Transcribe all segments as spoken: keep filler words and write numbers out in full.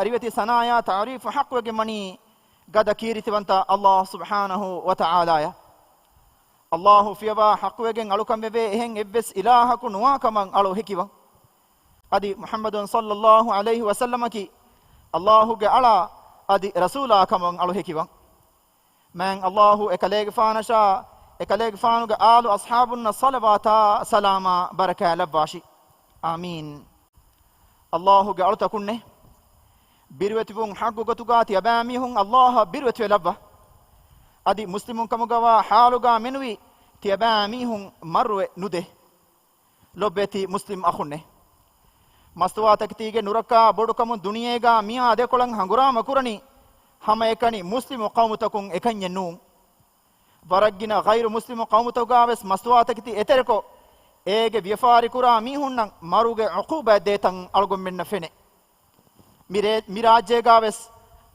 ރިވެތި ސަނާޔާ ތަޢުރީފު ޙައްޤުވެގެން ވަނީ ގަދަ ކީރިތިވަންތަ އައްލާހު ސުބްޙާނަހު ވަތަޢާލާޔަށް. އައްލާހު ފިޔަވާ ޙައްޤުވެގެން އަޅުކަން ވެވޭ އެހެން އެއްވެސް އިލާހަކު ނުވާ ކަމަށް އަޅު ހެކިވަން. އަދި މުޙައްމަދު ޞައްލައްލާހު ޢަލައިހި ވަސައްލަމަކީ އައްލާހުގެ އަޅާ އަދި ރަސޫލާ ކަމަށް އަޅު ހެކިވަން. މާތް އައްލާހު އެކަލޭގެފާނަށާ، އެކަލޭގެފާނުގެ އާލު އަޞްޙާބުންނަށް ޞަލަވާތާ ސަލާމާ ބަރަކާތް ލައްވާށި. އާމީން. އައްލާހުގެ އަޅުތަކުންނޭ، ބިރުވެތިވުން ޙައްޤު ގޮތުގަ ތިޔަބައިމީހުން އައްލާހަށް ބިރުވެތިވެލައްވާ. އަދި މުސްލިމުން ކަމުގަވާ ޙާލުގަ މެނުވީ ތިޔަބައިމީހުން މަރުވެ ނުދޭ. ލޮބުވެތި މުސްލިމް އަޚުންނޭ، މަސްތުވާތަކެތީގެ ނުރައްކާ ބޮޑުކަމުން ދުނިޔޭގަ މިއާ ދެކޮޅަށް ހަނގުރާމަ ކުރަނީ ހަމައެކަނި މުސްލިމު ޤައުމުތަކުން އެކަންޏެއް ނޫން. ވަރަށްގިނަ ޣައިރު މުސްލިމު ޤައުމުތަކުގަވެސް މަސްތުވާތަކެތި އެތެރެކޮށް، އޭގެ ވިޔަފާރިކުރާ މީހުންނަށް މަރުގެ ޢުޤޫބާތް ދޭތަން އަޅުގަނޑުމެންނަށް ފެނޭ. މި ރޭ-، މި ރާއްޖޭގަވެސް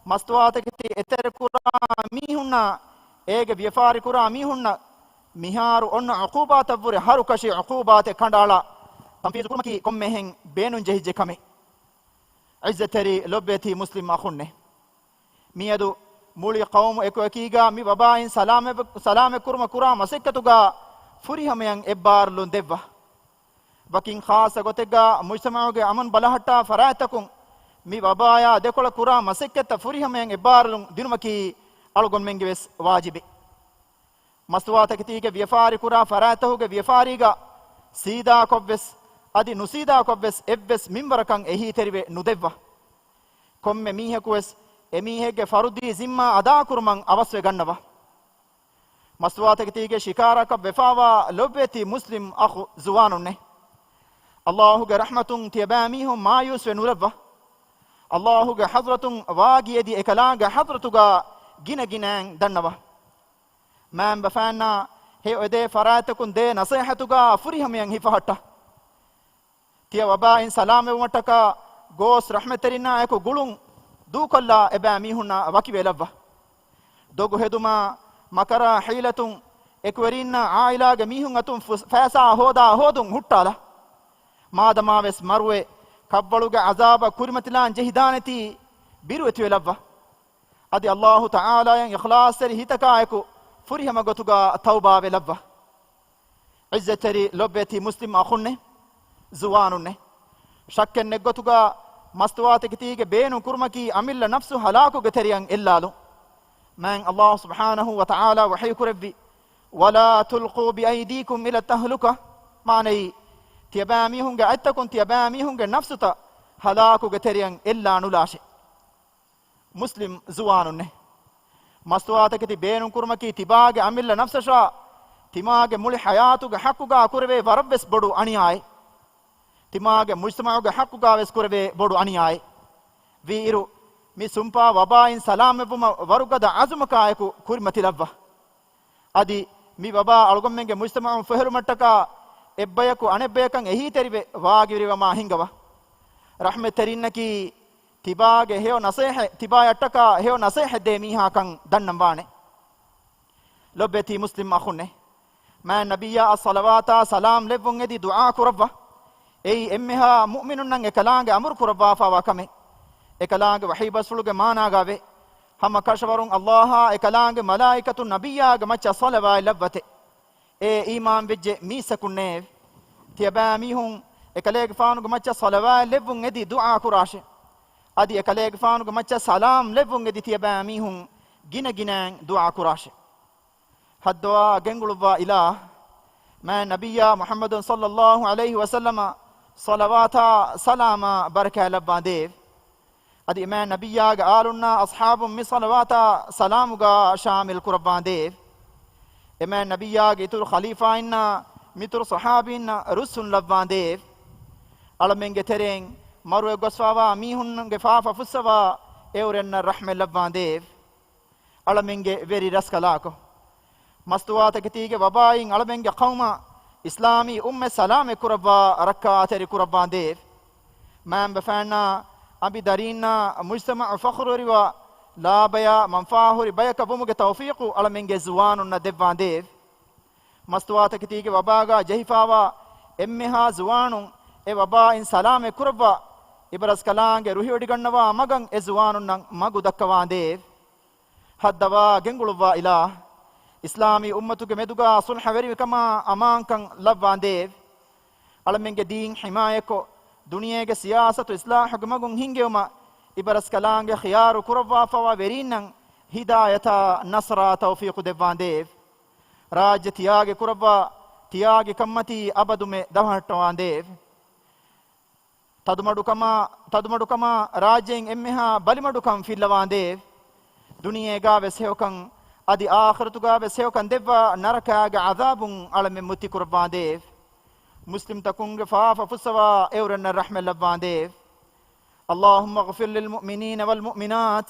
މަސްތުވާތަކެތި އެތެރެކުރާ މީހުންނާ، އޭގެ ވިޔަފާރިކުރާ މީހުންނަށް މިހާރު އޮންނަ ޢުޤޫބާތަށްވުރެ ހަރުކަށި ޢުޤޫބާތެއް ކަނޑައަޅާ ތަންފީޒު ކުރުމަކީ ކޮންމެހެން ބޭނުން ޖެހިއްޖެ ކަމެއް. ޢިއްޒަތްތެރި ލޮބުވެތި މުސްލިމް އަޚުންނޭ، މިއަދު މުޅި ޤައުމު އެކުއެކީގަ މި ވަބާއިން ސަލާމަތް، ސަލާމަތްކުރުމަށް ކުރާ މަސައްކަތުގަ ފުރިހަމަޔަށް އެއްބާރުލުން ދެއްވާ. ވަކިން ޚާއްޞަ ގޮތެއްގަ މުޖްތަމަޢުގެ އަމަން ބަލަހައްޓާ ފަރާތްތަކުން މި ވަބާޔާ ދެކޮޅަށް ކުރާ މަސައްކަތްތައް ފުރިހަމަޔަށް އެއްބާރުލުން ދިނުމަކީ އަޅުގަނޑުމެންގެ ވެސް ވާޖިބެއް. މަސްތުވާތަކެތީގެ ވިޔަފާރި ކުރާ ފަރާތްތަކުގެ ވިޔަފާރީގަ ސީދާކޮށްވެސް އަދި ނުސީދާކޮށްވެސް އެއްވެސް މިންވަރަކަށް އެހީތެރިވެ ނުދެއްވާ. ކޮންމެ މީހަކުވެސް އެމީހެއްގެ ފަރުދީ ޒިންމާ އަދާކުރުމަށް އަވަސްވެ ގަންނަވާ. މަސްތުވާތަކެތީގެ ޝިކާރަކަށް ވެފާވާ ލޮބުވެތި މުސްލިމް އަޚު ޒުވާނުންނޭ، އައްލާހުގެ ރަޙްމަތުން ތިޔަބައިމީހުން މާޔޫސްވެ ނުލައްވާ. އައްލާހުގެ ޙަޟްރަތުން ވާގި އެދި އެކަލާނގެ ޙަޟްރަތުގަ ގިނަ ގިނައިން ދަންނަވާ. މައިންބަފައިންނާ ހެޔޮ އެދޭ ފަރާތްތަކުން ދޭ ނަޞޭޙަތުގަ ފުރިހަމަޔަށް ހިފަހައްޓާ. ތިޔަ ވަބާއިން ސަލާމަތްވުމަށްޓަކާ ގޯސް ރަޙްމަތްތެރިންނާ އެކު ގުޅުން ދޫކޮށްލާ އެބައިމީހުންނާ ވަކިވެލައްވާ. ދޮގު ހެދުމާ، މަކަރާ ޙީލަތުން، އެކުވެރީންނާ ޢާއިލާގެ މީހުން އަތުން ފު-، ފައިސާ ހޯދާ ހޯދުން ހުއްޓާލާ. މާދަމާވެސް މަރުވެ، ކަށްވަޅުގެ ޢަޒާބަށް ކުރިމަތިލާން ޖެހިދާނެތީ، ބިރުވެތިވެލައްވާ. އަދި އައްލާހު ތަޢާލާޔަށް އިޚްލާޞްތެރި ހިތަކާއެކު ފުރިހަމަ ގޮތުގަ ތައުބާވެލައްވާ. ޢިއްޒަތްތެރި ލޮބުވެތި މުސްލިމް އަޚުންނޭ، ޒުވާނުންނޭ، ޝައްކެއް ނެތްގޮތުގަ މަސްތުވާތަކެތީގެ ބޭނުން ކުރުމަކީ އަމިއްލަ ނަފްސު ހަލާކުގެ ތެރެއަށް އެއްލާލުން. މާތް އައްލާހު ސުބްޙާނަހު ވަތަޢާލާ ވަޙީކުރެއްވި، "ولا تلقوا بأيديكم إلى التهلكة" މާނައީ، ތިޔަބައިމީހުންގެ އަތްތަކުން ތިޔަބައިމީހުންގެ ނަފްސުތައް ހަލާކުގެ ތެރެއަށް އެއްލާ ނުލާށޭ. މުސްލިމް ޒުވާނުންނޭ، މަސްތުވާތަކެތި ބޭނުން ކުރުމަކީ ތިބާގެ އަމިއްލަ ނަފްސަށާ ތިމާގެ މުޅި ޙަޔާތުގެ ޙައްޤުގަ ކުރެވޭ ވަރަށްވެސް ބޮޑު އަނިޔާއެއް. ތިމާގެ މުޖްތަމަޢުގެ ޙައްޤުގަ ވެސް ކުރެވޭ ބޮޑު އަނިޔާއެއް. ވީއިރު، މި ސުންޕާ ވަބާއިން ސަލާމަތްވުމަށް ވަރުގަދަ ޢަޒުމަކާއެކު ކުރިމަތިލައްވާ. އަދި މި ވަބާ އަޅުގަނޑުމެންގެ މުޖްތަމަޢުން ފެހެރުމަށްޓަކާ އެއްބަޔަކު އަނެއްބަޔަކަށް އެހީތެރިވެ ވާގިވެރިވަމާ ހިންގަވާ. ރަޙްމަތްތެރިންނަކީ ތިބާގެ ހެޔޮ ނަޞޭޙަތް، ތިބާޔަށްޓަކާ ހެޔޮ ނަޞޭޙަތް ދޭ މީހާކަން ދަންނަން ވާނެ. ލޮބުވެތި މުސްލިމް އަޚުންނޭ، މާތް ނަބިއްޔާއަށް ޞަލަވާތާ ސަލާމް ލެއްވުން އެދި ދުޢާ ކުރައްވާ. އެއީ އެންމެހާ މުއުމިނުންނަށް އެކަލާނގެ އަމުރު ކުރައްވާފައިވާ ކަމެއް. އެކަލާނގެ ވަޙީ ބަސްފުޅުގެ މާނާގަ ވޭ، ހަމަ ކަށަވަރުން އައްލާހާ އެކަލާނގެ މަލާއިކަތުން ނަބިއްޔާގެ މައްޗަށް ޞަލަވާތް ލައްވަތެ. އޭ އީމާން ވެއްޖެ މީސްތަކުންނޭވެ! ތިޔަބައިމީހުން އެކަލޭގެފާނުގެ މައްޗަށް ޞަލަވާތް ލެއްވުން އެދި ދުޢާ ކުރާށޭ. އަދި އެކަލޭގެފާނުގެ މައްޗަށް ސަލާމް ލެއްވުން އެދި ތިޔަބައިމީހުން ގިނަ ގިނައިން ދުޢާ ކުރާށޭ. ހައްދަވާ ގެންގުޅުއްވާ އިލާހް، މާތް ނަބިއްޔާ މުޙައްމަދު ޞައްލައްލާހު ޢަލައިހި ވަސައްލަމަށް ޞަލަވާތާ ސަލާމާ ބަރަކާތް ލައްވާނދޭވެ! އަދި އެމާތް ނަބިއްޔާގެ އާލުންނާ އަޞްޙާބުން މި ޞަލަވާތާ ސަލާމުގަ ޝާމިލް ކުރައްވާނދޭވެ! އެމާތް ނަބިއްޔާގެ އިތުރު ޚަލީފާއިންނާ މިތުރު ޞަޙާބީންނަށް ރުއްސުން ލައްވާނދޭވެ! އަޅަމެންގެ ތެރެއިން މަރުވެ ގޮސްފައިވާ މީހުންގެ ފާފަ ފުއްސަވާ އެއުރެންނަށް ރަޙްމަތް ލައްވާނދޭވެ! އަޅަމެންގެ ވެރި ރަސްކަލާކޮ، މަސްތުވާތަކެތީގެ ވަބާއިން އަޅަމެންގެ ޤައުމަށް އިސްލާމީ އުއްމަތް ސަލާމަތް ކުރައްވާ ރައްކާތެރި ކުރައްވާނދޭވެ! މާތް ބަފައިންނާ، އަނބިދަރީންނާ، މުޖްތަމަޢު ފަޚުރުވެރިވާ، ލާބަޔާ މަންފާހުރި ބަޔަކަށް ވުމުގެ ތައުފީޤު އަޅަމެންގެ ޒުވާނުންނަށް ދެއްވާނދޭވެ! މަސްތުވާތަކެތީގެ ވަބާގާ ޖެހިފާވާ އެންމެހާ ޒުވާނުން އެ ވަބާއިން ސަލާމަތް ކުރައްވާ، އިބަރަސްކަލާނގެ ރުހިވޮޑިގަންނަވާ މަގަށް އެ ޒުވާނުންނަށް މަގު ދައްކަވާނދޭވެ. ހައްދަވާ ގެންގުޅުއްވާ އިލާހް، އިސްލާމީ އުއްމަތުގެ މެދުގާ ސުލްހަވެރިކަމާ އަމާންކަން ލައްވާނދޭވެ. އަޅަމެންގެ ދީން ޙިމާޔަތްކޮށް، ދުނިޔޭގެ ސިޔާސަތު އިސްލާހުގެ މަގުން ހިންގެވުމަށް އިބަރަސްކަލާނގެ ޚިޔާރު ކުރައްވާފަވާ ވެރީންނަށް ހިދާޔަތާ ނަޞްރާ ތައުފީޤު ދެއްވާނދޭވެ. ރާއްޖެ ތިޔާގެ ކުރައްވާ ތިޔާގެ ކަންމަތީ އަބަދުމެ ދަށްހައްޓަވާނދޭވެ. ތަދުމަޑުކަމާ، ތަދުމަޑުކަމާ ރާއްޖެއިން އެންމެހާ ބަލިމަޑުކަން ފިއްލަވާނދޭވެ. ދުނިޔޭގާވެސް ހެޔޮކަން، އަދި އާޚިރަތުގާވެސް ހެޔޮކަން ދެއްވާ ނަރަކާގެ ޢަޛާބުން އަޅަމެން މުއްތި ކުރައްވާނދޭވެ. މުސްލިމްތަކުންގެ ފާފަ ފުއްސަވާ އެއުރެންނަށް ރަޙްމަތް ލައްވާނދޭވެ. اللهم اغفر للمؤمنين والمؤمنات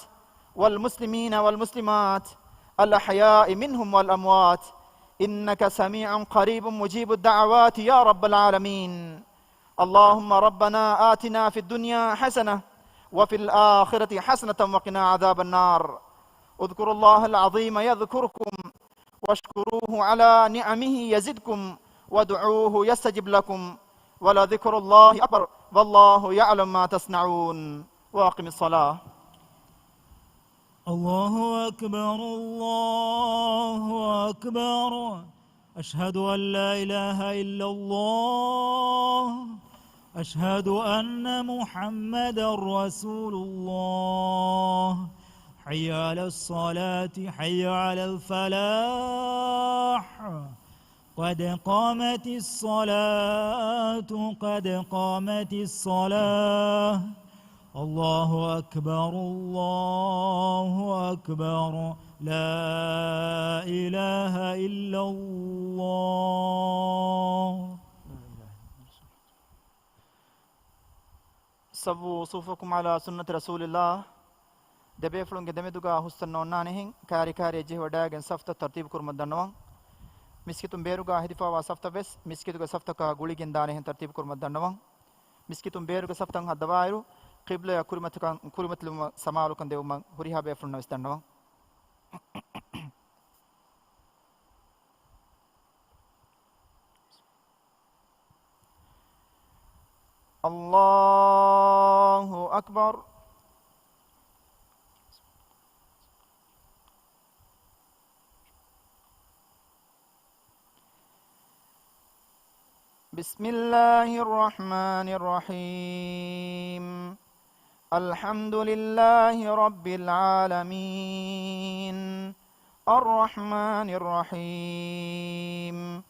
والمسلمين والمسلمات الأحياء منهم والأموات إنك سميع قريب مجيب الدعوات يا رب العالمين. اللهم ربنا آتنا في الدنيا حسنة وفي الآخرة حسنة وقنا عذاب النار. اذكروا الله العظيم يذكركم واشكروه على نعمه يزدكم وادعوه يستجب لكم ولذكر الله أكبر والله يعلم ما تصنعون. وأقم الصلاة. الله أكبر، الله أكبر. أشهد أن لا إله إلا الله. أشهد أن محمدا رسول الله. حي على الصلاة، حي على الفلاح. قد قامت الصلاة، قد قامت الصلاة. الله أكبر، الله أكبر. لا إله إلا الله. سووا صفوفكم على سنة رسول الله. ދެބޭފުޅުންގެ ދެމެދުގާ ހުސްތަން ނޯންނާނެހެން، ކާރި ކާރިއަށް ޖެހިވަޑައިގެން ސަފްތައް ތަރުތީބު ކުރުމަށް ދަންނަވަން. މިސްކިތުން ބޭރުގާ ހެދިފައިވާ ސަފްތައް ވެސް މިސްކިތުގެ ސަފްތަކާ ގުޅިގެން ދާނެހެން ތަރުތީބު ކުރުމަށް ދަންނަވަން. މިސްކިތުން ބޭރުގެ ސަފްތައް ހައްދަވާއިރު، ޤިބްލަޔަށް ކުރިމަތިކަން، ކުރިމަތިލުމަށް ސަމާލުކަން ދެއްވުމަށް ހުރިހާ ބޭފުޅުންނަށް ވެސް ދަންނަވަން. الله أكبر. بسم الله الرحمن الرحيم. الحمد لله رب العالمين. الرحمن الرحيم.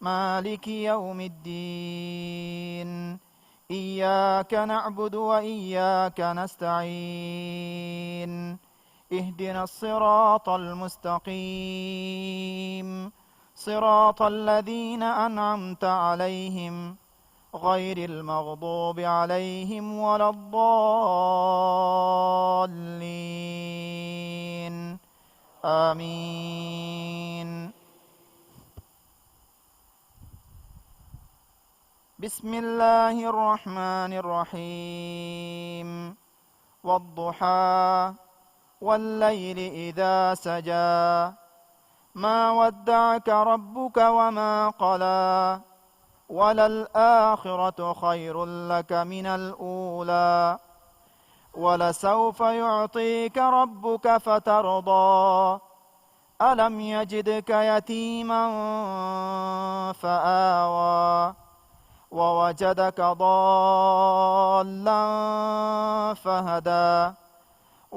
مالك يوم الدين. إياك نعبد وإياك نستعين. اهدنا الصراط المستقيم. صراط الذين أنعمت عليهم غير المغضوب عليهم ولا الضالين. آمين. بسم الله الرحمن الرحيم. والضحى. والليل إذا سجى. ما ودعك ربك وما قلى. وللآخرة خير لك من الأولى. ولسوف يعطيك ربك فترضى. ألم يجدك يتيما فآوى. ووجدك ضالا فهدى.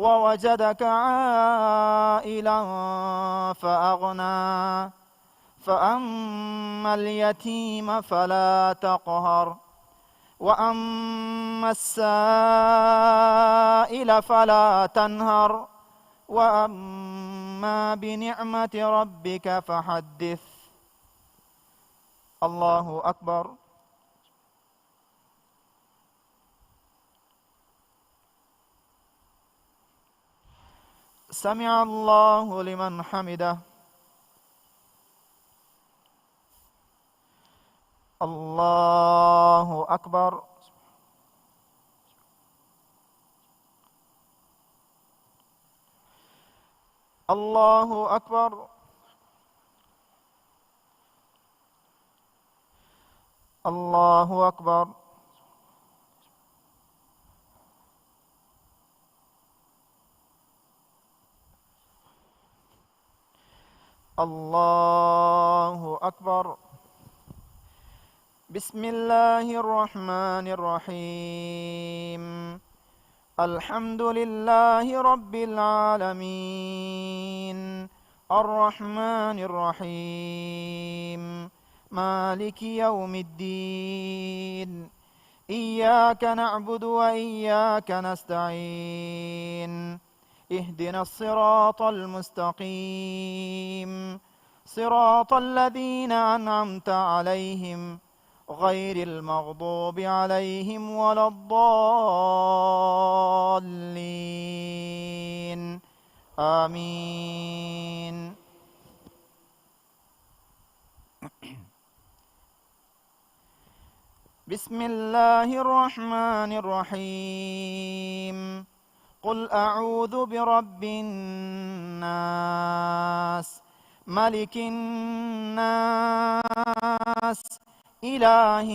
ووجدك عائلا فأغنى. فأما اليتيم فلا تقهر. وأما السائل فلا تنهر. وأما بنعمة ربك فحدث. الله أكبر. سمع الله لمن حمده. الله أكبر. الله أكبر. الله أكبر. الله أكبر. بسم الله الرحمن الرحيم. الحمد لله رب العالمين. الرحمن الرحيم. مالك يوم الدين. إياك نعبد وإياك نستعين. اهدنا الصراط المستقيم. صراط الذين أنعمت عليهم غير المغضوب عليهم ولا الضالين. آمين. بسم الله الرحمن الرحيم. قل أعوذ برب الناس، ملك الناس، إله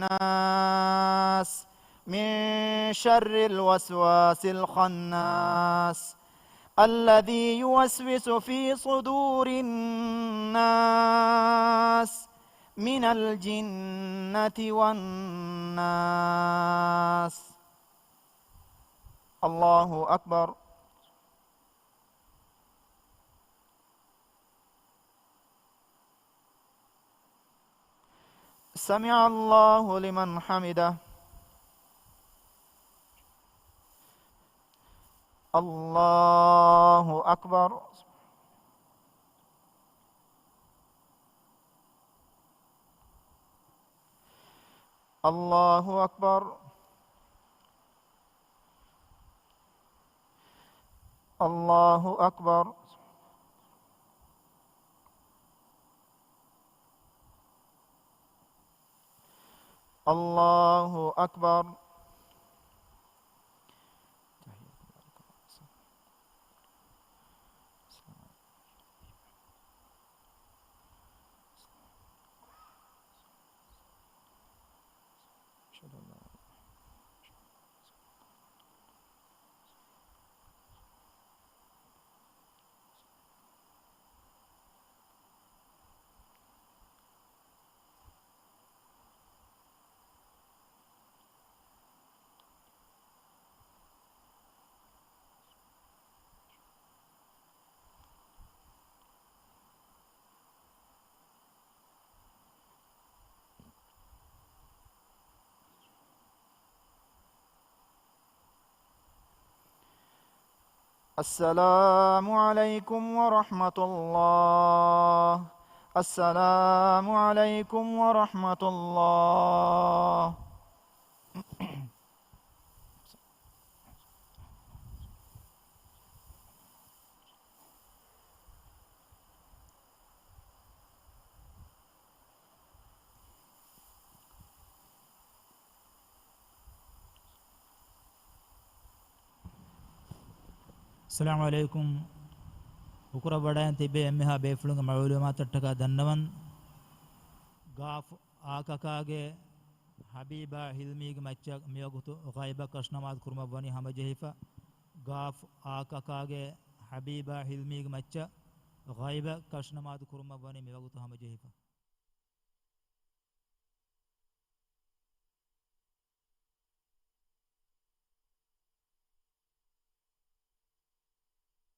الناس، من شر الوسواس الخناس، الذي يوسوس في صدور الناس، من الجنة والناس. الله أكبر. سمع الله لمن حمده. الله أكبر. الله أكبر. الله أكبر. الله أكبر. السلام عليكم ورحمة الله. السلام عليكم ورحمة الله. އައްސަލާމު ޢަލައިކުމް. އުކުރަށް ވަޑައިގެން ތިއްބެވި އެންމެހާ ބޭފުޅުންގެ މަޢުލޫމާތަށްޓަކާ ދަންނަވަން. ގާފް އާ ކަކާގެ ޙަބީބާ ޙިލްމީގެ މައްޗަށް މިވަގުތު ޣައިބަށް ކަށުނަމާދު ކުރުމަށް ވަނީ ހަމަޖެހިފަ. ގާފް އާ ކަކާގެ ޙަބީބާ ޙިލްމީގެ މައްޗަށް ޣައިބަށް ކަށުނަމާދު ކުރުމަށް ވަނީ މިވަގުތު ހަމަޖެހިފަ.